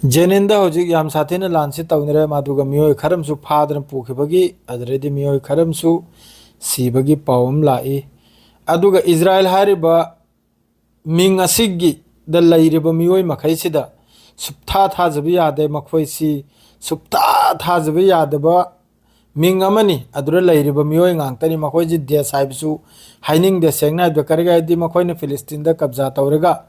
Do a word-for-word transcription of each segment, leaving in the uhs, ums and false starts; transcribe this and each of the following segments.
ꯖꯦꯅꯤꯟꯗ ꯍꯧꯖꯤꯛ ꯌꯥꯝ ꯁꯥꯊꯤꯅ ꯂꯥꯟꯁꯤ ꯇꯧꯅꯔꯦ, ꯃꯗꯨꯒ ꯃꯤꯑꯣꯏ ꯈꯔ ꯑꯃꯁꯨ ꯐꯥꯗꯅ ꯄꯨꯈꯤꯕꯒꯤ, ꯑꯗꯨꯗꯩꯗꯤ ꯃꯤꯑꯣꯏ ꯈꯔ ꯑꯃꯁꯨ ꯁꯤꯕꯒꯤ ꯄꯥꯎ ꯑꯃ ꯂꯥꯛꯏ꯫ ꯑꯗꯨꯒ ꯏꯖꯔꯥꯏꯜ ꯍꯥꯏꯔꯤꯕ ꯃꯤꯡ ꯑꯁꯤꯒꯤꯗ ꯂꯩꯔꯤꯕ ꯃꯤꯑꯣꯏ ꯃꯈꯩꯁꯤꯗ ꯁꯨꯞꯊꯥ ꯊꯥꯖꯕ ꯌꯥꯗꯦ꯫ ꯃꯈꯣꯏꯁꯤ ꯁꯨꯞꯊꯥ ꯊꯥꯖꯕ ꯌꯥꯗꯕ ꯃꯤꯡ ꯑꯃꯅꯤ꯫ ꯑꯗꯨꯗ ꯂꯩꯔꯤꯕ ꯃꯤꯑꯣꯏ ꯉꯥꯛꯇꯅꯤ꯫ ꯃꯈꯣꯏꯁꯤ ꯗꯦꯁ ꯍꯥꯏꯕꯁꯨ ꯍꯥꯏꯅꯤꯡꯗꯦ꯫ ꯁꯦꯡꯅ ꯍꯥꯏꯕꯗ, ꯀꯔꯤꯒꯤ ꯍꯥꯏꯗꯤ, ꯃꯈꯣꯏꯅ ꯐꯤꯂꯤꯁꯇꯤꯟꯗ ꯀꯕꯖꯥ ꯇꯧꯔꯒ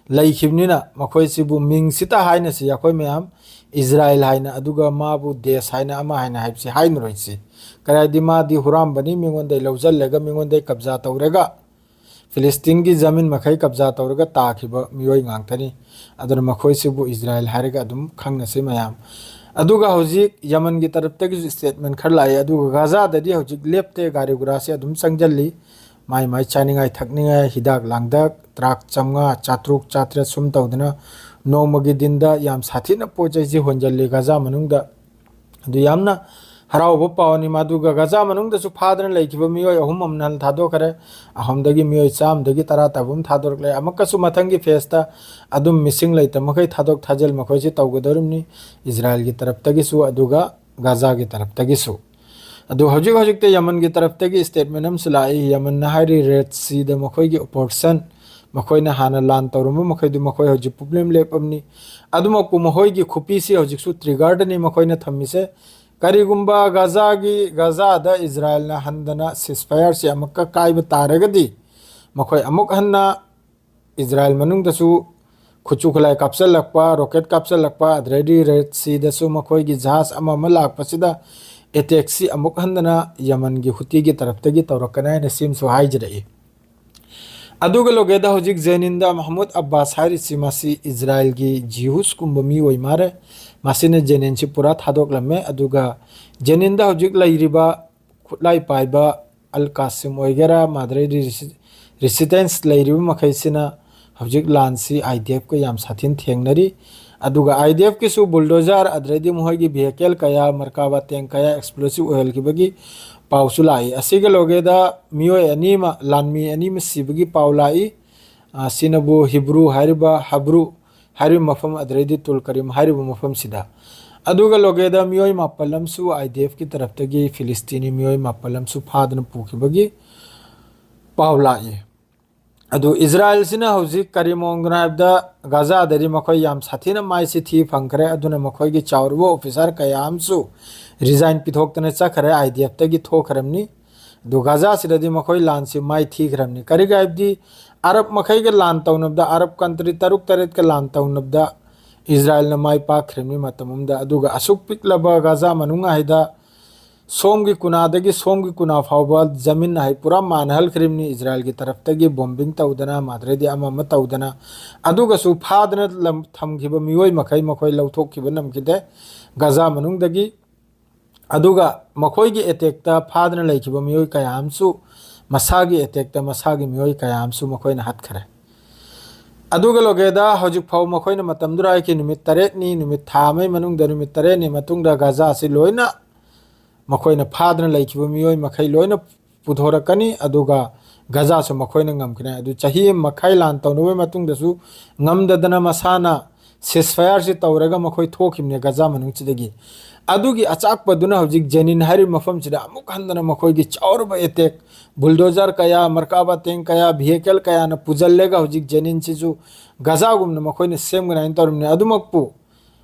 ꯂꯩꯈꯤꯕꯅꯤꯅ, ꯃꯈꯣꯏꯁꯤꯕꯨ ꯃꯤꯡꯁꯤꯇ ꯍꯥꯏꯅꯁꯤ ꯑꯩꯈꯣꯏ ꯃꯌꯥꯝ, ꯏꯖꯔꯥꯏꯜ ꯍꯥꯏꯅ, ꯑꯗꯨꯒ ꯃꯥꯕꯨ ꯗꯦꯁ ꯍꯥꯏꯅ, ꯑꯃ ꯍꯥꯏꯅ ꯍꯥꯏꯕꯁꯤ ꯍꯥꯏꯅꯔꯣꯏꯁꯤ꯫ ꯀꯔꯤ ꯍꯥꯏꯗꯤ, ꯃꯥꯗꯤ ꯍꯨꯔꯥꯟꯕꯅꯤ, ꯃꯤꯉꯣꯟꯗ ꯂꯧꯁꯤꯜꯂꯒ, ꯃꯤꯉꯣꯟꯗ ꯀꯕꯖꯥ ꯇꯧꯔꯒ, ꯐꯤꯂꯤꯁꯇꯤꯟꯒꯤ ꯖꯃꯤꯟ ꯃꯈꯩ ꯀꯕꯖꯥ ꯇꯧꯔꯒ ꯇꯥꯈꯤꯕ ꯃꯤꯑꯣꯏ ꯉꯥꯛꯇꯅꯤ꯫ ꯑꯗꯨꯅ ꯃꯈꯣꯏꯁꯤꯕꯨ ꯏꯖꯔꯥꯏꯜ ꯍꯥꯏꯔꯒ ꯑꯗꯨꯝ ꯈꯪꯅꯁꯤ ꯃꯌꯥꯝ꯫ ꯑꯗꯨꯒ ꯍꯧꯖꯤꯛ ꯌꯃꯟꯒꯤ ꯇꯔꯞꯇꯒꯤꯁꯨ ꯁ꯭ꯇꯦꯠꯃꯦꯟ ꯈꯔ ꯂꯥꯛꯑꯦ꯫ ꯑꯗꯨꯒ ꯒꯥꯖꯥꯗꯗꯤ ꯍꯧꯖꯤꯛ ꯂꯦꯞꯇꯦ, ꯒꯥꯔꯤ ꯒꯨꯔꯥꯁꯤ ꯑꯗꯨꯝ ꯆꯪꯁꯤꯜꯂꯤ꯫ ꯃꯥꯏ ꯃꯥꯏ ꯆꯥꯅꯤꯡꯉꯥꯏ ꯊꯛꯅꯤꯡꯉꯥꯏ ꯍꯤꯗꯥꯛ ꯂꯥꯡꯊꯛ ꯇ꯭ꯔꯥꯛ ꯆꯥꯝꯃꯉꯥ, ꯆꯥꯇ꯭ꯔꯨꯛ, ꯆꯥꯇ꯭ꯔꯦꯠ ꯁꯨꯝ ꯇꯧꯗꯅ ꯅꯣꯡꯃꯒꯤ ꯗꯤꯟꯗ ꯌꯥꯝ ꯁꯥꯊꯤꯅ ꯄꯣꯠ ꯆꯩꯁꯤ ꯍꯣꯟꯖꯜꯂꯤ ꯒꯥꯖꯥ ꯃꯅꯨꯡꯗ꯫ ꯑꯗꯨ ꯌꯥꯝꯅ ꯍꯔꯥꯎꯕ ꯄꯥꯎꯅꯤ꯫ ꯃꯗꯨꯒ ꯒꯥꯖꯥ ꯃꯅꯨꯡꯗꯁꯨ ꯐꯥꯗꯅ ꯂꯩꯈꯤꯕ ꯃꯤꯑꯣꯏ ꯑꯍꯨꯝ ꯑꯃꯅ ꯊꯥꯗꯣꯛꯈ꯭ꯔꯦ꯫ ꯑꯍꯨꯝꯗꯒꯤ ꯃꯤꯑꯣꯏ ꯆꯥꯝꯃꯗꯒꯤ ꯇꯔꯥ ꯇꯥꯕ ꯑꯃ ꯊꯥꯗꯣꯔꯛꯂꯦ꯫ ꯑꯃꯨꯛꯀꯁꯨ ꯃꯊꯪꯒꯤ ꯐꯦꯁꯇ ꯑꯗꯨꯝ ꯃꯤꯁꯤꯡ ꯂꯩꯇ ꯃꯈꯩ ꯊꯥꯗꯣꯛ ꯊꯥꯖꯤꯜ ꯃꯈꯣꯏꯁꯤ ꯇꯧꯒꯗꯧꯔꯤꯕꯅꯤ, ꯏꯖꯔꯥꯏꯜꯒꯤ ꯇꯔꯞꯇꯒꯤꯁꯨ ꯑꯗꯨꯒ ꯒꯥꯖꯥꯒꯤ ꯇꯔꯞꯇꯒꯤꯁꯨ꯫ ꯑꯗꯨ ꯍꯧꯖꯤꯛ ꯍꯧꯖꯤꯛꯇ ꯌꯃꯟꯒꯤ ꯇꯔꯞꯇꯒꯤ ꯁ꯭ꯇꯦꯠꯃꯦꯟ ꯑꯃꯁꯨ ꯂꯥꯛꯏ꯫ ꯌꯃꯟꯅ ꯍꯥꯏꯔꯤ, ꯔꯦꯗ ꯁꯤꯗ ꯃꯈꯣꯏꯒꯤ ꯑꯣꯄꯔꯦꯁꯟ, ꯃꯈꯣꯏꯅ ꯍꯥꯟꯅ ꯂꯥꯟ ꯇꯧꯔꯝꯕ ꯃꯈꯩꯗꯨ ꯃꯈꯣꯏ ꯍꯧꯖꯤꯛ ꯄꯨꯝꯂꯦꯝ ꯂꯦꯞꯄꯝꯅꯤ꯫ ꯑꯗꯨꯃꯛꯄꯨ ꯃꯈꯣꯏꯒꯤ ꯈꯨꯄꯤꯁꯤ ꯍꯧꯖꯤꯛꯁꯨ ꯇ꯭ꯔꯤꯒꯔꯗꯅꯤ ꯃꯈꯣꯏꯅ ꯊꯝꯃꯤꯁꯦ꯫ ꯀꯔꯤꯒꯨꯝꯕ ꯒꯥꯖꯥꯒꯤ, ꯒꯥꯖꯥꯗ ꯏꯖꯔꯥꯏꯜꯅ ꯍꯟꯗꯅ ꯁꯤꯁꯐꯥꯌꯔꯁꯤ ꯑꯃꯨꯛꯀ ꯀꯥꯏꯕ ꯇꯥꯔꯒꯗꯤ, ꯃꯈꯣꯏ ꯑꯃꯨꯛ ꯍꯟꯅ ꯏꯖꯔꯥꯏꯜ ꯃꯅꯨꯡꯗꯁꯨ ꯈꯨꯠꯁꯨ ꯈꯨꯠꯂꯥꯏ ꯀꯥꯞꯁꯤꯜꯂꯛꯄ, ꯔꯣꯀꯦꯠ ꯀꯥꯞꯁꯤꯜꯂꯛꯄ, ꯑꯗꯩꯗꯤ ꯔꯦꯗ ꯁꯤꯗꯁꯨ ꯃꯈꯣꯏꯒꯤ ꯖꯍꯥꯖ ꯑꯃ ꯑꯃ ꯂꯥꯛꯄꯁꯤꯗ ꯑꯦꯇꯦꯛꯁꯤ ꯑꯃꯨꯛ ꯍꯟꯗꯅ ꯌꯃꯟꯒꯤ ꯍꯨꯇꯤꯒꯤ ꯇꯔꯞꯇꯒꯤ ꯇꯧꯔꯛꯀꯅꯤ ꯍꯥꯏꯅ ꯁꯤꯝꯁꯨ ꯍꯥꯏꯖꯔꯛꯏ꯫ ꯑꯗꯨꯒ ꯂꯣꯒꯦꯗ ꯍꯧꯖꯤꯛ ꯖꯦꯅꯤꯟꯗ ꯃꯍꯃꯨꯗ ꯑꯕꯥꯁ ꯍꯥꯏꯔꯤꯁꯤ, ꯃꯁꯤ ꯏꯖꯔꯥꯏꯜꯒꯤ ꯖꯤꯍꯨꯁꯀꯨꯝꯕ ꯃꯤ ꯑꯣꯏ ꯃꯥꯜꯂꯦ꯫ ꯃꯁꯤꯅ ꯖꯦꯅꯤꯟꯁꯤ ꯄꯨꯔꯥ ꯊꯥꯗꯣꯛꯂꯝꯃꯦ꯫ ꯑꯗꯨꯒ ꯖꯦꯅꯤꯟꯗ ꯍꯧꯖꯤꯛ ꯂꯩꯔꯤꯕ ꯈꯨꯠꯂꯥꯏ ꯄꯥꯏꯕ ꯑꯜ ꯀꯥꯁꯤꯝ ꯑꯣꯏꯒꯦꯔꯥ, ꯃꯥꯗ꯭ꯔꯩꯗꯤ ꯔꯤꯁꯤ-, ꯔꯤꯁꯤꯇꯦꯟꯁ ꯂꯩꯔꯤꯕ ꯃꯈꯩꯁꯤꯅ ꯍꯧꯖꯤꯛ ꯂꯥꯟꯁꯤ ꯑꯥꯏ ꯗꯤ ꯑꯦꯐꯀ ꯌꯥꯝ ꯁꯥꯊꯤꯅ ꯊꯦꯡꯅꯔꯤ꯫ ꯑꯗꯨꯒ ꯑꯥꯏ ꯗꯤ ꯑꯦꯐꯀꯤꯁꯨ ꯕꯨꯜꯗꯣꯖꯔ, ꯑꯗꯨꯗꯩꯗꯤ ꯃꯈꯣꯏꯒꯤ ꯚꯤꯍꯤꯀꯦꯜ ꯀꯌꯥ, ꯃꯔꯀꯥꯕꯥ ꯇꯦꯡ ꯀꯌꯥ ꯑꯦꯛꯁꯄ꯭ꯂꯣꯁꯤꯞ ꯑꯣꯏꯍꯜꯈꯤꯕꯒꯤ ꯄꯥꯎꯁꯨ ꯂꯥꯛꯏ꯫ ꯑꯁꯤꯒ ꯂꯣꯒꯦꯗ ꯃꯤꯑꯣꯏ ꯑꯅꯤ ꯑꯃ, ꯂꯥꯟꯃꯤ ꯑꯅꯤ ꯑꯃ ꯁꯤꯕꯒꯤ ꯄꯥꯎ ꯂꯥꯛꯏ꯫ ꯑ, ꯁꯤꯅꯕꯨ ꯍꯤꯕ꯭ꯔꯨ ꯍꯥꯏꯔꯤꯕ, ꯍꯕ꯭ꯔꯨ ꯍꯥꯏꯔꯤꯕ ꯃꯐꯝ, ꯑꯗꯨꯗꯩꯗꯤ ꯇꯨꯜ ꯀꯔꯤꯝ ꯍꯥꯏꯔꯤꯕ ꯃꯐꯝꯁꯤꯗ꯫ ꯑꯗꯨꯒ ꯂꯣꯒꯦꯗ ꯃꯤꯑꯣꯏ ꯃꯥꯄꯜ ꯑꯃꯁꯨ IDF ꯀꯤ ꯇꯔꯞꯇꯒꯤ ꯐꯤꯂꯤꯁꯇꯤꯅꯤ ꯃꯤꯑꯣꯏ ꯃꯥꯄꯜ ꯑꯃꯁꯨ ꯐꯥꯗꯨꯅ ꯄꯨꯈꯤꯕꯒꯤ ꯄꯥꯎ ꯂꯥꯛꯏ꯫ ꯑꯗꯨ ꯏꯖꯔꯥꯏꯜꯁꯤꯅ ꯍꯧꯖꯤꯛ ꯀꯔꯤ ꯃꯑꯣꯡꯗꯅꯣ ꯍꯥꯏꯕꯗ, ꯒꯥꯖꯥꯗꯗꯤ ꯃꯈꯣꯏ ꯌꯥꯝ ꯁꯥꯊꯤꯅ ꯃꯥꯏꯁꯤ ꯊꯤ ꯐꯪꯈ꯭ꯔꯦ꯫ ꯑꯗꯨꯅ ꯃꯈꯣꯏꯒꯤ ꯆꯥꯎꯔꯕ ꯑꯣꯐꯤꯁꯥꯔ ꯀꯌꯥ ꯑꯃꯁꯨ ꯔꯤꯖꯥꯏꯟ ꯄꯤꯊꯣꯛꯇꯅ ꯆꯠꯈ꯭ꯔꯦ, IDF ꯇꯒꯤ ꯊꯣꯛꯈ꯭ꯔꯕꯅꯤ꯫ ꯑꯗꯨ ꯒꯥꯖꯥꯁꯤꯗꯗꯤ ꯃꯈꯣꯏ ꯂꯥꯟꯁꯤ ꯃꯥꯏ ꯊꯤꯈ꯭ꯔꯕꯅꯤ꯫ ꯀꯔꯤꯒꯤ ꯍꯥꯏꯕꯗꯤ, ꯑꯔꯕ ꯃꯈꯩꯒ ꯂꯥꯟ ꯇꯧꯅꯕꯗ, ꯑꯔꯕ ꯀꯟꯇ꯭ꯔꯤ ꯇꯔꯨꯛ ꯇꯔꯦꯠꯀ ꯂꯥꯟ ꯇꯧꯅꯕꯗ ꯏꯖꯔꯥꯏꯜꯅ ꯃꯥꯏ ꯄꯥꯛꯈ꯭ꯔꯤꯕꯅꯤ ꯃꯇꯝ ꯑꯃꯗ꯫ ꯑꯗꯨꯒ ꯑꯁꯨꯛ ꯄꯤꯛꯂꯕ ꯒꯥꯖꯥ ꯃꯅꯨꯡ ꯍꯥꯏꯗ ꯁꯣꯝꯒꯤ ꯀꯨꯅꯥꯗꯒꯤ ꯁꯣꯝꯒꯤ ꯀꯨꯅꯥ ꯐꯥꯎꯕ ꯖꯃꯤꯟ ꯍꯥꯏ ꯄꯨꯔꯥ ꯃꯥꯟꯅꯍꯜꯈ꯭ꯔꯤꯕꯅꯤ, ꯏꯖꯔꯥꯏꯜꯒꯤ ꯇꯔꯞꯇꯒꯤ ꯕꯣꯝꯕꯤꯡ ꯇꯧꯗꯅ, ꯃꯗ꯭ꯔꯗꯤ ꯑꯃ ꯑꯃ ꯇꯧꯗꯅ꯫ ꯑꯗꯨꯒꯁꯨ ꯐꯥꯗꯅ ꯂꯝ ꯊꯝꯈꯤꯕ ꯃꯤꯑꯣꯏ ꯃꯈꯩ ꯃꯈꯣꯏ ꯂꯧꯊꯣꯛꯈꯤꯕ ꯅꯝꯈꯤꯗꯦ ꯒꯥꯖꯥ ꯃꯅꯨꯡꯗꯒꯤ꯫ ꯑꯗꯨꯒ ꯃꯈꯣꯏꯒꯤ ꯑꯦꯇꯦꯛꯇ ꯐꯥꯗꯅ ꯂꯩꯈꯤꯕ ꯃꯤꯑꯣꯏ ꯀꯌꯥ ꯑꯃꯁꯨ, ꯃꯁꯥꯒꯤ ꯑꯦꯇꯦꯛꯇ ꯃꯁꯥꯒꯤ ꯃꯤꯑꯣꯏ ꯀꯌꯥ ꯑꯃꯁꯨ ꯃꯈꯣꯏꯅ ꯍꯥꯠꯈꯔꯦ꯫ ꯑꯗꯨꯒ ꯂꯣꯒꯦꯗ ꯍꯧꯖꯤꯛ ꯐꯥꯎ ꯃꯈꯣꯏꯅ ꯃꯇꯝꯗꯨꯗ ꯍꯥꯏꯈꯤ, ꯅꯨꯃꯤꯠ ꯇꯔꯦꯠꯅꯤ, ꯅꯨꯃꯤꯠ ꯊꯥ ꯑꯃꯒꯤ ꯃꯅꯨꯡꯗ, ꯅꯨꯃꯤꯠ ꯇꯔꯦꯠꯅꯤ ꯃꯇꯨꯡꯗ ꯒꯥꯖꯥ ꯑꯁꯤ ꯂꯣꯏꯅ, ꯃꯈꯣꯏꯅ ꯐꯥꯗꯅ ꯂꯩꯈꯤꯕ ꯃꯤꯑꯣꯏ ꯃꯈꯩ ꯂꯣꯏꯅ ꯄꯨꯊꯣꯔꯛꯀꯅꯤ꯫ ꯑꯗꯨꯒ ꯒꯥꯖꯥꯁꯨ ꯃꯈꯣꯏꯅ ꯉꯝꯈꯤꯅꯤ꯫ ꯑꯗꯨ ꯆꯍꯤ ꯑꯃ ꯃꯈꯥꯏ ꯂꯥꯟ ꯇꯧꯅꯕꯒꯤ ꯃꯇꯨꯡꯗꯁꯨ ꯉꯝꯗꯗꯅ ꯃꯁꯥꯅ ceasefire ꯁꯤ ꯇꯧꯔꯒ ꯃꯈꯣꯏ ꯊꯣꯛꯈꯤꯕꯅꯦ ꯒꯥꯖꯥ ꯃꯅꯨꯡꯁꯤꯗꯒꯤ꯫ ꯑꯗꯨꯒꯤ ꯑꯆꯥꯛꯄꯗꯨꯅ ꯍꯧꯖꯤꯛ ꯖꯦꯅꯤꯟ ꯍꯥꯏꯔꯤꯕ ꯃꯐꯝꯁꯤꯗ ꯑꯃꯨꯛ ꯍꯟꯗꯅ ꯃꯈꯣꯏꯒꯤ ꯆꯥꯎꯔꯕ ꯑꯦꯇꯦꯛ, ꯕꯨꯜꯗꯣꯖꯔ ꯀꯌꯥ, ꯃꯔꯀꯥꯕꯥ ꯇꯦꯡ ꯀꯌꯥ, vehicle ꯀꯌꯥꯅ ꯄꯨꯁꯤꯜꯂꯒ ꯍꯧꯖꯤꯛ ꯖꯦꯅꯤꯟꯁꯤꯁꯨ ꯒꯥꯖꯥꯒꯨꯝꯅ ꯃꯈꯣꯏꯅ ꯁꯦꯝꯒꯅꯤ ꯍꯥꯏꯅ ꯇꯧꯔꯝꯃꯤ꯫ ꯑꯗꯨꯃꯛꯄꯨ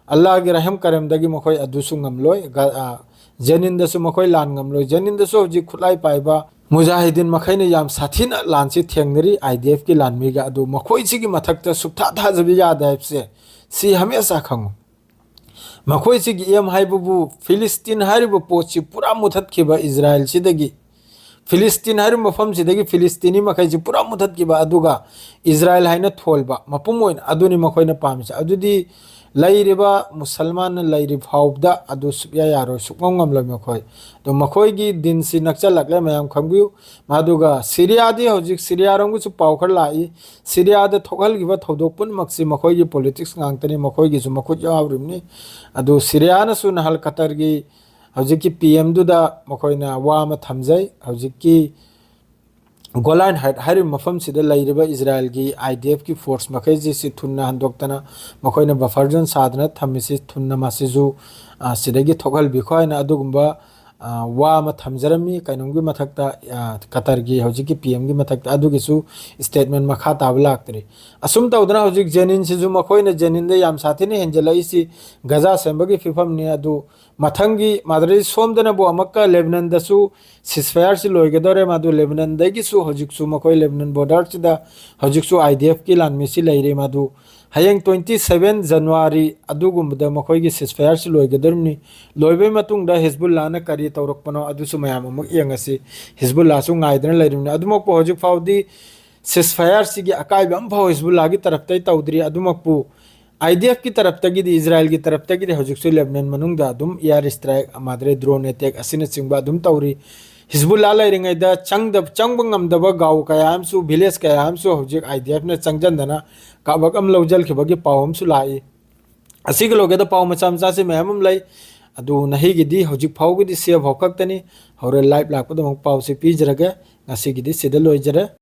ꯑꯜꯂꯥꯍꯒꯤ ꯔꯍꯝ ꯀꯔꯝꯗꯒꯤ ꯃꯈꯣꯏ ꯑꯗꯨꯁꯨ ꯉꯝꯂꯣꯏ꯫ ꯒ-, ꯑ, ꯖꯦꯅꯤꯟꯗꯁꯨ ꯃꯈꯣꯏ ꯂꯥꯟ ꯉꯝꯂꯣꯏ꯫ ꯖꯦꯅꯤꯟꯗꯁꯨ ꯍꯧꯖꯤꯛ ꯈꯨꯠꯂꯥꯏ ꯄꯥꯏꯕ ꯃꯨꯖꯥꯍꯤꯗꯤꯟ ꯃꯈꯩꯅ ꯌꯥꯝ ꯁꯥꯊꯤꯅ ꯂꯥꯟꯁꯤ ꯊꯦꯡꯅꯔꯤ IDF ꯀꯤ ꯂꯥꯟꯃꯤꯒ꯫ ꯑꯗꯨ ꯃꯈꯣꯏꯁꯤꯒꯤ ꯃꯊꯛꯇ ꯁꯨꯛꯊꯥ ꯊꯥꯖꯕ ꯌꯥꯗꯦ ꯍꯥꯏꯕꯁꯦ ꯁꯤ ꯍꯃꯦꯁꯥ ꯈꯪꯉꯨ꯫ ꯃꯈꯣꯏꯁꯤꯒꯤ aim ꯍꯥꯏꯕꯕꯨ ꯐꯤꯂꯤꯁꯇꯤꯟ ꯍꯥꯏꯔꯤꯕ ꯄꯣꯠꯁꯤ ꯄꯨꯔꯥ ꯃꯨꯊꯠꯈꯤꯕ ꯏꯖꯔꯥꯏꯜꯁꯤꯗꯒꯤ, ꯐꯤꯂꯤꯁꯇꯤꯟ ꯍꯥꯏꯔꯤꯕ ꯃꯐꯝꯁꯤꯗꯒꯤ ꯐꯤꯂꯤꯁꯇꯤꯅꯤ ꯃꯈꯩꯁꯤ ꯄꯨꯔꯥ ꯃꯨꯊꯠꯈꯤꯕ, ꯑꯗꯨꯒ ꯏꯖꯔꯥꯏꯜ ꯍꯥꯏꯅ ꯊꯣꯜꯕ ꯃꯄꯨꯝ ꯑꯣꯏꯅ, ꯑꯗꯨꯅꯤ ꯃꯈꯣꯏꯅ ꯄꯥꯝꯃꯤꯁꯦ꯫ ꯑꯗꯨꯗꯤ ꯂꯩꯔꯤꯕ ꯃꯨꯁꯜꯃꯥꯟꯅ ꯂꯩꯔꯤ ꯐꯥꯎꯕꯗ ꯑꯗꯨ ꯁꯨꯛꯌꯥ ꯌꯥꯔꯣꯏ, ꯁꯨꯛꯉꯝ ꯉꯝꯂꯣꯏ ꯃꯈꯣꯏ꯫ ꯑꯗꯣ ꯃꯈꯣꯏꯒꯤ ꯗꯤꯟꯁꯤ ꯅꯛꯁꯜꯂꯛꯂꯦ, ꯃꯌꯥꯝ ꯈꯪꯕꯤꯌꯨ꯫ ꯑꯗꯨꯒ ꯁꯤꯔꯤꯌꯥꯗꯤ ꯍꯧꯖꯤꯛ ꯁꯤꯔꯤꯌꯥꯔꯣꯝꯒꯤꯁꯨ ꯄꯥꯎ ꯈꯔ ꯂꯥꯛꯏ꯫ ꯁꯤꯔꯤꯌꯥꯗ ꯊꯣꯛꯍꯜꯈꯤꯕ ꯊꯧꯗꯣꯛ ꯄꯨꯝꯅꯃꯛꯁꯤ ꯃꯈꯣꯏꯒꯤ politics ꯉꯥꯛꯇꯅꯤ, ꯃꯈꯣꯏꯒꯤꯁꯨ ꯃꯈꯨꯠ ꯌꯥꯎꯔꯤꯕꯅꯤ꯫ ꯑꯗꯨ ꯁꯤꯔꯤꯌꯥꯅꯁꯨ ꯅꯍꯥꯟ ꯀꯇꯔꯒꯤ ꯍꯧꯖꯤꯛꯀꯤ PM ꯗꯨꯗ ꯃꯈꯣꯏꯅ ꯋꯥ ꯑꯃ ꯊꯝꯖꯩ꯫ ꯍꯧꯖꯤꯛꯀꯤ ꯒꯣꯂꯥꯟ ꯍꯥꯏꯠ ꯍꯥꯏꯔꯤꯕ ꯃꯐꯝꯁꯤꯗ ꯂꯩꯔꯤꯕ ꯏꯖꯔꯥꯏꯜꯒꯤ IDF ꯀꯤ force ꯃꯈꯩꯁꯤ ꯁꯤ ꯊꯨꯅ ꯍꯟꯗꯣꯛꯇꯅ ꯃꯈꯣꯏꯅ buffer zone ꯁꯥꯗꯅ ꯊꯝꯃꯤꯁꯤ ꯊꯨꯅ ꯃꯁꯤꯁꯨ, ꯑ, ꯁꯤꯗꯒꯤ ꯊꯣꯛꯍꯟꯕꯤꯈꯣ ꯍꯥꯏꯅ ꯑꯗꯨꯒꯨꯝꯕ, ꯑ, ꯋꯥ ꯑꯃ ꯊꯝꯖꯔꯝꯃꯤ꯫ ꯀꯩꯅꯣꯝꯒꯤ ꯃꯊꯛꯇ, ꯑ, ꯀꯇꯔꯒꯤ ꯍꯧꯖꯤꯛꯀꯤ PM ꯒꯤ ꯃꯊꯛꯇ ꯑꯗꯨꯒꯤꯁꯨ statement ꯃꯈꯥ ꯇꯥꯕ ꯂꯥꯛꯇ꯭ꯔꯤ꯫ ꯑꯁꯨꯝ ꯇꯧꯗꯅ ꯍꯧꯖꯤꯛ ꯖꯦꯅꯤꯟꯁꯤꯁꯨ ꯃꯈꯣꯏꯅ ꯖꯦꯅꯤꯟꯗ ꯌꯥꯝ ꯁꯥꯊꯤꯅ ꯍꯦꯟꯖꯜꯂꯛꯏꯁꯤ ꯒꯖꯥ ꯁꯦꯝꯕꯒꯤ ꯐꯤꯕꯝꯅꯤ꯫ ꯑꯗꯨ ꯃꯊꯪꯒꯤ ꯃꯥꯗꯔꯤ ꯁꯣꯝꯗꯅꯕꯨ ꯑꯃꯨꯛꯀ ꯂꯦꯕꯅꯟꯗꯁꯨ ceasefire ꯁꯤ ꯂꯣꯏꯒꯗꯧꯔꯦ꯫ ꯃꯗꯨ ꯂꯦꯕꯅꯟꯗꯒꯤꯁꯨ ꯍꯧꯖꯤꯛꯁꯨ ꯃꯈꯣꯏ ꯂꯦꯕꯅꯟ border ꯁꯤꯗ ꯍꯧꯖꯤꯛꯁꯨ IDF ꯀꯤ ꯂꯥꯟꯃꯤꯁꯤ ꯂꯩꯔꯤ꯫ ꯃꯗꯨ ꯍꯌꯦꯡ twenty seven January ꯑꯗꯨꯒꯨꯝꯕꯗ ꯃꯈꯣꯏꯒꯤ ceasefire ꯁꯤ ꯂꯣꯏꯒꯗꯧꯔꯤꯕꯅꯤ꯫ ꯂꯣꯏꯕꯒꯤ ꯃꯇꯨꯡꯗ ꯍꯤꯖꯕꯨꯜꯂꯥꯅ ꯀꯔꯤ ꯇꯧꯔꯛꯄꯅꯣ ꯑꯗꯨꯁꯨ ꯃꯌꯥꯝ ꯑꯃꯨꯛ ꯌꯦꯡꯉꯁꯤ꯫ ꯍꯤꯖꯕꯨꯜꯂꯥꯁꯨ ꯉꯥꯏꯗꯅ ꯂꯩꯔꯤꯕꯅꯤ꯫ ꯑꯗꯨꯃꯛꯄꯨ ꯍꯧꯖꯤꯛ ꯐꯥꯎꯗꯤ ceasefire ꯁꯤꯒꯤ ꯑꯀꯥꯏꯕ ꯑꯃꯐꯥꯎ ꯍꯤꯖꯕꯨꯜꯂꯥꯒꯤ ꯇꯔꯞꯇꯩ ꯇꯧꯗ꯭ꯔꯤ꯫ ꯑꯗꯨꯃꯛꯄꯨ IDF ꯀꯤ ꯇꯔꯞꯇꯒꯤꯗꯤ, ꯏꯖꯔꯥꯏꯜꯒꯤ ꯇꯔꯞꯇꯒꯤꯗꯤ ꯍꯧꯖꯤꯛꯁꯨ ꯂꯦꯕꯅꯟ ꯃꯅꯨꯡꯗ ꯑꯗꯨꯝ air strike, ꯃꯥꯗꯔꯦ drone attack ꯑꯁꯤꯅꯆꯤꯡꯕ ꯑꯗꯨꯝ ꯇꯧꯔꯤ꯫ ꯍꯤꯖꯕꯨꯜꯂꯥ ꯂꯩꯔꯤꯉꯩꯗ ꯆꯪꯗ-, ꯆꯪꯕ ꯉꯝꯗꯕ ꯒꯥꯎ ꯀꯌꯥ ꯑꯃꯁꯨ, village ꯀꯌꯥ ꯑꯃꯁꯨ ꯍꯧꯖꯤꯛ IDF ꯅ ꯆꯪꯁꯤꯟꯗꯅ ꯀꯥꯕꯛ ꯑꯃ ꯂꯧꯁꯤꯟꯈꯤꯕꯒꯤ ꯄꯥꯎ ꯑꯃꯁꯨ ꯂꯥꯛꯏ꯫ ꯑꯁꯤꯒ ꯂꯣꯏꯒꯗ ꯄꯥꯎ ꯃꯆꯥ ꯃꯆꯥꯁꯤ ꯃꯌꯥꯝ ꯑꯃ ꯂꯩ꯫ ꯑꯗꯨ ꯅꯍꯩꯒꯤꯗꯤ ꯍꯧꯖꯤꯛ ꯐꯥꯎꯒꯤꯗꯤ ꯁꯤ ꯐꯥꯎ ꯈꯛꯇꯅꯤ꯫ ꯍꯣꯔꯦꯟ live ꯂꯥꯛꯄꯗ ꯑꯃꯨꯛ ꯄꯥꯎꯁꯤ ꯄꯤꯖꯔꯒꯦ꯫ ꯉꯁꯤꯒꯤꯗꯤ ꯁꯤꯗ ꯂꯣꯏꯖꯔꯦ꯫